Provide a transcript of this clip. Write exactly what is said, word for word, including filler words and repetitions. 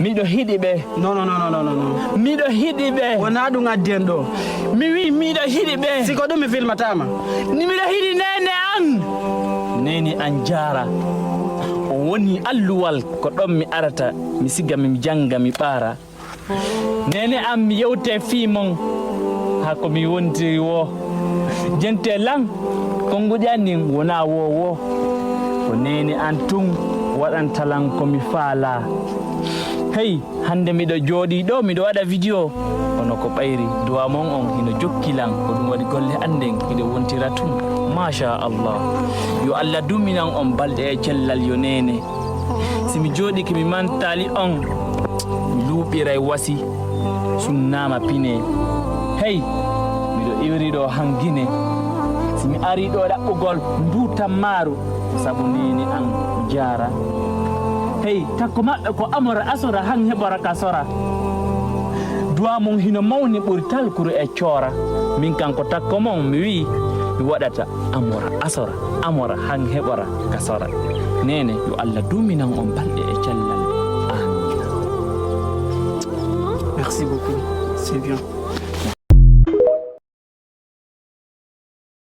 Miɗo hiɗi ɓe. Non, non, non, non, non, non, non. Miɗo hiɗi ɓe. Wonaa ɗum addi en ɗoo. Mi wi'i miɗo hiɗi ɓe. Si ko ɗum mi filmataa ma. Ni miɗo hiɗi neene an. Neene an jaara. On woni alluwal ko ɗon mi arata, mi siga, mi jannga, mi ɓaara. Neene an mi yewte fii mon. Haa ko mi wontiri woo. Jente lan, konnguɗi an ɗin wonaa woo woo. Ko neene an tun waɗanta lan ko mi faalaa. Hey, hannde miɗo jooɗii ɗoo, miɗo waɗa video. Kono ko ɓayri, duwaa mon on hino jokki lan. Ko ɗum waɗi golle an ɗen hiɗe wontira tun. Maasha Allah. Yo Allah duuminan on balɗe e cellal yo neene. Si mi jooɗike mi mantaali on, mi luuɓiray wasi, sunnaama pine. Hey, miɗo iwri ɗoo han Gine. Si mi arii ɗoo ɗaɓɓugol nduu tammaaru, sabu neene an jaara. Hey, takko maɓɓe ko amora asora han heɓora ka sora. Duwaa mon hino mawni ɓuri talkuru e coora. Min kan ko takko mon mi wi'i mi waɗata. Amora asora, amora han heɓora ka sora. Neene, yo Allah duuminan on balɗe e cellal. Aamiin. Merci beaucoup. C'est bien.